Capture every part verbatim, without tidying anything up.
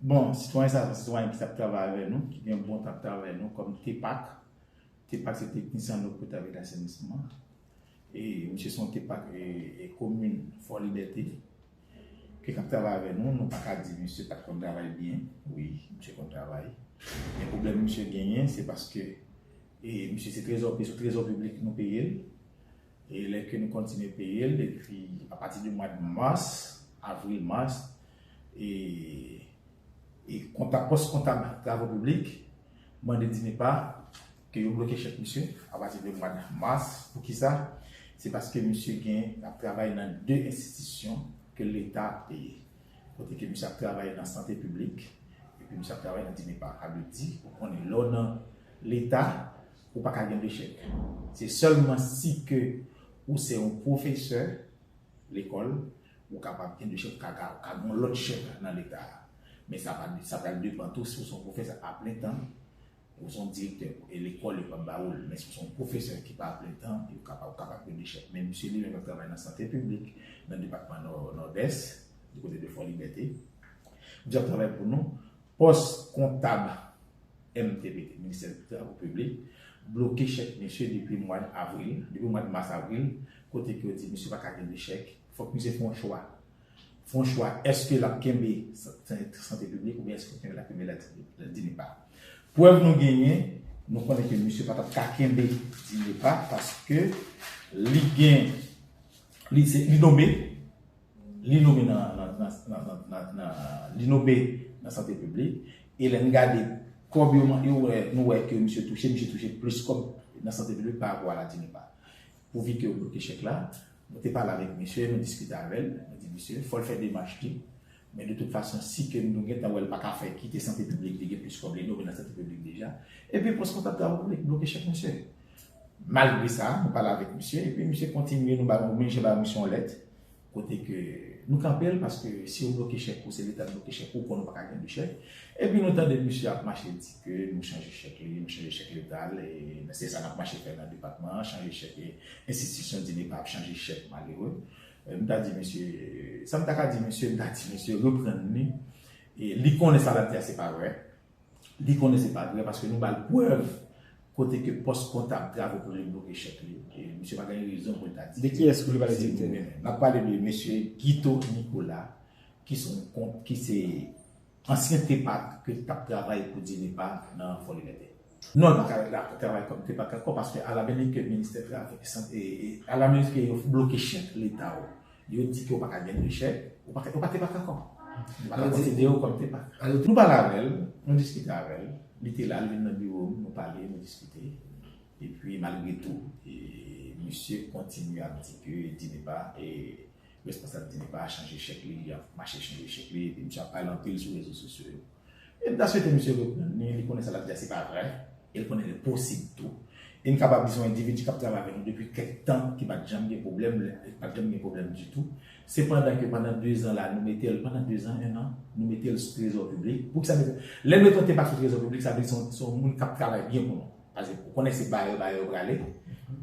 Bon, sitwayen sa, se sitwayen ki t ap travay avè nou, ki gen bon tan ap travay avè nou kòm TEPAC. TEPAC se Techniciens en eau potable et d'assainissement. E misye se yon TEPAC e, e komin Fò Libète, ki t ap travay avè nou. Nou pa ka di misye pa t konn travay byen. Wi, misye konn travay. Men pwoblèm misye genyen, se paske e misye se trezò, se sou trezò piblik nou peye l. E lè ke nou kontinye peye l, epi apati de mwa de mas, avril, mas, e, e kontab, pòs kontab travo piblik mande DINEPA ke yo bloke chèk misye apati de mwa de mas. Poukisa? Se paske misye gen, ap travay nan de enstitisyon ke Leta peye. Kote ke misye ap travay nan sante piblik, epi misye ap travay nan DINEPA. Sa vle di, ou konnen, lè w nan Leta, ou pa ka gen de chèk. Se sèlman si ke ou se yon pwofesè lekòl, ou kapab gen de chèk, ou ka, ka, ka gen yon lòt chèk nan Leta. Men sa va, sa pral depann tou si w se yon pwofesè aplentan, ou se yon direktè e lekòl yo p ap ba ou l. Men si w se yon pwofesè ki pa aplentan, ou kapab, ou kapab gen de chèk. Men misye li menm ap travay nan sante piblik, nan depatman Nò-, Nòdès, di kote de Fò Libète. Misye ap travay pou nou. Pòs kontab M T P T, Ministè Travo Piblik, bloke chèk misye depi mwa avril, depi mwa mas, avril, kote ke yo di misye pa ka gen de chèk. Fòk misye fè yon chwa. Fè yon chwa, èske l ap kenbe sa-, sa-, sante piblik oubyen èske l ap kenbe, l ap kenbe la, la DINEPA? Prèv nou genyen, nou konnen ke misye pa t ap ka kenbe DINEPA paske li gen, li se, li nome, li nome nan, nan, nan, li nome nan sante piblik. E lè n gade kòb yo, yo wè, nou wè ke misye touche, misye touche plis kòb nan sante piblik pa rapò a la DINEPA. Pouvi ke yo bloke chèk la, nou te pale avèk misye, nou diskite avè l, nou di misye, fò l fè demach li. Men de tout fason, si ke nou gentan wè l pa ka fè, kite sante piblik, li gen plis kòb, li nome nan sante piblik deja. Epi pòs kontab travo piblik bloke chèk misye. Malgre sa, nou pale avèk misye, epi misye kontinye, nou ba, nou oblije ba misye yon lèt, kote ke nou kanpe l, paske si yo bloke chèk ou, se Leta k bloke chèk ou, konnen ou pa ka gen de chèk. Epi nou tande misye ap mache di ke nou chanje chèk li, nou chanje chèk Leta l, e se sa n ap mache fè nan depatman an, chanje chèk, e enstitisyon DINEPA ap chanje chèk malere. E m ta di misye, sa m ta ka di misye, m ta di misye reprann li. E li konnen sa l ap di a se pa vrè. Li konnen se pa vrè paske nou ba l prèv kote ke pòs kontab travo piblik bloke chèk li. E misye pa gen rezon pou l ta di. De kiyès ou vle pale, direktè? N ap pale de mesye Guito Nicolas, ki se yon kon-, ki se ansyen TEPAC ke t ap travay pou DINEPA nan Fò Libète. Non, l pa ka la travay kòm TEPAC ankò paske a la menm ke ministè travay, e, e, a la menm ke yo bloke chèk Leta yo, yo di ke w pa ka gen de chèk, ou pa ka, ou pa TEPAC ankò. Yo pa ka konsidere w kòm TEPAC. Nou pale avè l, nou diskite avè l, li te la, li vin nan biwo m, nou pale, nou diskite. Epi malgre tou, e, misye kontinye ap di ke DINEPA, e, responsab DINEPA chanje chèk li, li ap mache chanje chèk li, epi misye ap pale anpil sou rezo sosyo yo. E m ta swete misye reprann li, li konnen sa l ap di a se pa vrè, e l konnen li posib tou. E m kapab di se yon endividi k ap travay avèk nou depi kèk tan, ki pa t janm gen pwoblèm, li pa t janm gen pwoblèm ditou. Sepandan ke pandan de zan la, nou mete l, pandan de zan, en an, nou mete l sou trezò piblik. Poukisa mete, lè nou mete yon TEPAC sou trezò piblik, sa vle di se yon, se yon moun k ap travay byen pou nou. Paske ou konnen se bayè, bayè yo prale.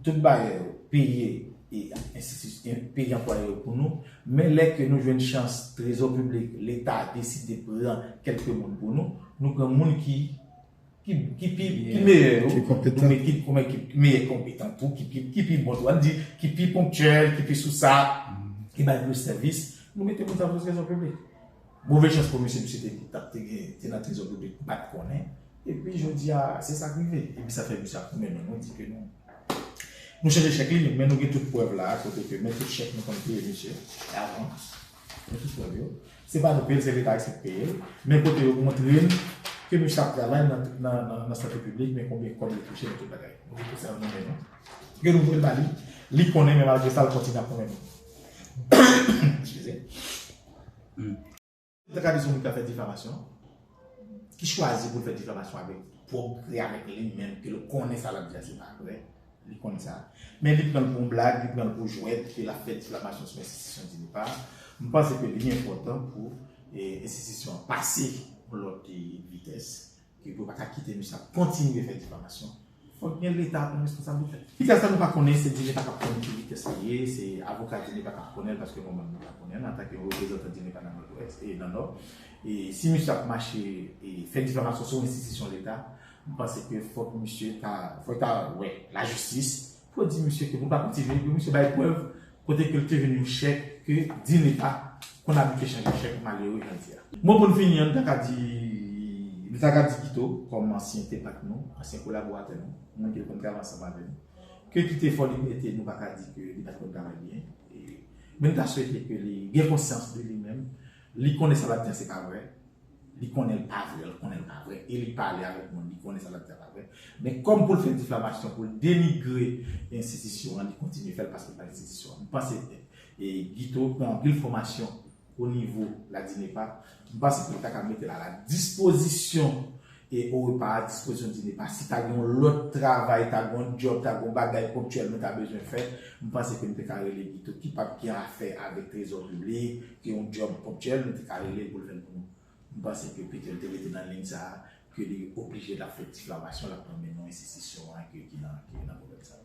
Tout bayè yo peye, e, enstitisyon, peye anplwaye yo pou nou. Men lè ke nou jwenn chans, trezò piblik, Leta deside pran kèlke moun pou nou, nou pran moun ki, ki, ki pi, ki meyè yo. Ki konpetan. Nou met ki, ki meyè konpetan tou, ki, ki, ki pi bon tou. Ann di, ki pi ponktyèl, ki pi sou sa, ki bay plis sèvis. Nou mete moun sa sou trezò piblik. Move chans pou misye, misye te, t ap te gen, te nan trezò piblik, m pa t konnen. Epi jodi a, se sa k rive. Epi sa fè misye ap goumen nou, nou di ke nou, nou chanje chèk li, men nou gen tout prèv la, kote ke men tout chèk nou konn peye misye avan. Men tout prèv yo. Se pa nou peye l, se Leta ki peye l. Men kote yo montre n ke misye ap travay nan, nan, nan, nan sante piblik, men konbyen kòb li touche, men tout bagay. Nou gen tout sa yo nan men nou. Gen nou voye l ba li, li konnen, men malgre sa, l kontinye ap goumen nou. Eskize. Ou ta ka di se yon moun k ap fè difamasyon, ki chwazi pou l fè difamasyon avèk pwòp grè avèk li menm, ke l konnen sa l ap di a se pa vrè, li konnen sa. Men li pran l pou yon blag, li pran l pou jwèt, ke l ap fè difamasyon sou enstitisyon DINEPA. M panse ke li enpòtan pou, e, enstitisyon an pase yon lòt, e, vitès, ke pou pa ka kite misye ap kontinye fè difamasyon. Fòk gen Leta pran responsablite. Vitès la nou pa konnen, se DINEPA k ap konnen ki vitès li ye, se avoka DINEPA k ap konnen l, paske nou menm nou pa konnen l antanke yon reprezantan DINEPA nan Nòdwès e nan Nò. E si misye ap mache e fè difamasyon sou enstitisyon Leta, m panse ke fòk misye ta, fòk ta wè lajistis pou di misye ke pou l pa kontinye, pou misye bay prèv kote ke l te jwenn yon chèk ke DINEPA konn abitye chanje chèk malere jodi a. Mo pou n fini an, nou ta ka di, nou ta ka di Guito, kòm ansyen tepat nou, ansyen kolaboratè nou, moun ki te konn travay ansanm avè nou, ke kite fò li mete, nou pa ka di ke li pa t konn travay byen. E, men nou ta swete ke li gen konsyans de li menm, li konnen sa l ap di a se pa vrè, li konnen l pa vrè, li konnen l pa vrè, e li pale avèk moun, li konnen sa l ap di a pa vrè. Men kòm pou l fè difamasyon, pou l denigre enstitisyon an, li kontinye fè l paske l pa enstitisyon an. M panse e Guito pran anpil fòmasyon o nivo la DINEPA. M panse ke l ta ka mete l a la dispozisyon e OEPA a, dispozisyon DINEPA. Si ta gen yon lòt travay, ta gen yon djòb, ta gen yon bagay ponktyèl nou ta bezwen fè, m panse ke nou te ka rele Guito ki p ap gen afè avèk trezò piblik, ki yon djòb ponktyèl, nou te ka rele l pou l fè l pou nou. M panse ke petèt l te rete nan liy sa a, ke li oblije l ap fè difamasyon, l ap pran men non enstitisyon an ki, ki nan, ki nan pwoblèm sa a.